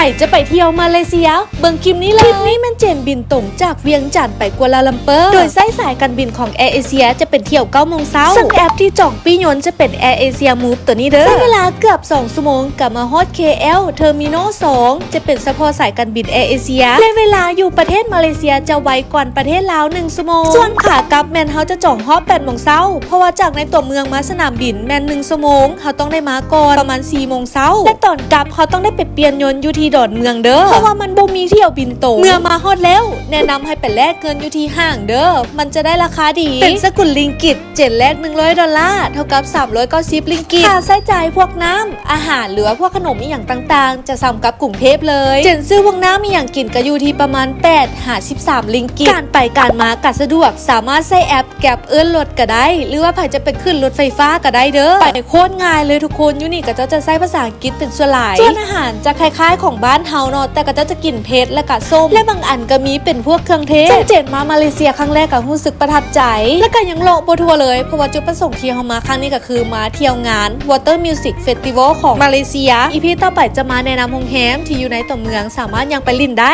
ໃຜຈະໄປທ່ຽວມາເລເຊຍ ເບິ່ງຄລິບນີ້ເລີຍ. ຄລິບນີ້ແມ່ນເຈັນບິນຕົງຈາກວຽງຈັນໄປກົວລາລັມເປີ ໂດຍໃຊ້ສາຍການບິນຂອງແອເອເຊຍ ຈະເປັນຖ້ຽວເກົ້າໂມງເຊົ້າ. ສ່ວນແອັບທີ່ຈອງປີ້ຍົນຈະເປັນແອເອເຊຍມູຟໂຕນີ້ເດີ. ໃຊ້ເວລາເກືອບສອງຊົ່ວໂມງກະມາຮອດເຄແອລເທີມີນອລສອງ ຈະເປັນສະເພາະສາຍການບິນແອເອເຊຍ ແລະ ເວລາຢູ່ປະເທດມາເລເຊຍຈະໄວກວ່າປະເທດລາວໜຶ່ງຊົ່ວໂມງ. ສ່ວນຂາກັບແມ່ນເຮົາຈະຈອງຮອບແປດໂມງເຊົ້າ ເພາະວ່າຈາກໃນຕົວເມືອງມາສະໜາມບິນແມ່ນໜຶ່ງຊົ່ວໂມງ ເຮົາຕ້ອງໄດ້ມາກ່ອນປະມານສີ່ໂມງເຊົ້າ ແລະ ຕອນກັບເຮົາຕ້ອງໄດ້ໄປປ່ຽນຍົນຢູ່ທີ່ດອນເມືອງເດີ ເພາະວ່າມັນບໍ່ມີຖ້ຽວບິນຕົງ. ເມື່ອມາຮອດແລ້ວ ແນະນຳໃຫ້ໄປແລກເງິນຢູ່ທີ່ຫ້າງເດີ ມັນຈະໄດ້ລາຄາດີ ເປັນສະກຸນລິງກິດ ເຈັນແລກໜຶ່ງຮ້ອຍດອນລາ ເທົ່າກັບສາມຮ້ອຍເກົ້າສິບລິງກິດ. ຄ່າໃຊ້ຈ່າຍພວກນ້ຳ ອາຫານ ຫຼືວ່າພວກຂະໜົມອີ່ຫຍັງຕ່າງໆ ຈະສ່ຳກັບກຸງເທບເລີຍ. ເຈັນຊື້ພວກນ້ຳອີ່ຫຍັງກິນກະຢູ່ທີ່ປະມານແປດຫາສິບສາມລິງກິດ. ການໄປການມາກະສະດວກ ສາມາດໃຊ້ແອັບແກັບເອີ້ນລົດກະໄດ້ ຫຼືວ່າໃຜຈະໄປຂຶ້ນລົດໄຟຟ້າກະໄດ້ເດີ. ໄປໂຄດງ່າຍເລີຍທຸກຄົນ ຢູ່ນີ້ເຂົາເຈົ້າຈະໃຊ້ພາສາອັງກິດເປັນສ່ວນຫຼາຍ. ສ່ວນອາຫານຈະຄ້າຍໆຂອງບ້ານເຮົາເນາະ ແຕ່ເຂົາເຈົ້າຈະກິນເຜັດ ແລະກະສົ້ມ ແລະບາງອັນກະມີເປັນພວກເຄື່ອງເທດ. ເຈັນມາມາເລເຊຍຄັ້ງແລກກະຮູ້ສຶກປະທັບໃຈ ແລະກະຍັງເລາະບໍ່ທົ່ວເລີຍ ເພາະວ່າຈຸດປະສົງທີ່ເຮົາມາຄັ້ງນີ້ກະຄືມາທ່ຽວງານ Water Music Festival ຂອງມາເລເຊຍ. ອີພີຕໍ່ໄປຈະມາແນະນຳໂຮງແຮມທີ່ຢູ່ໃນຕົວເມືອງ ສາມາດຍ່າງໄປຫຼິ້ນໄດ້.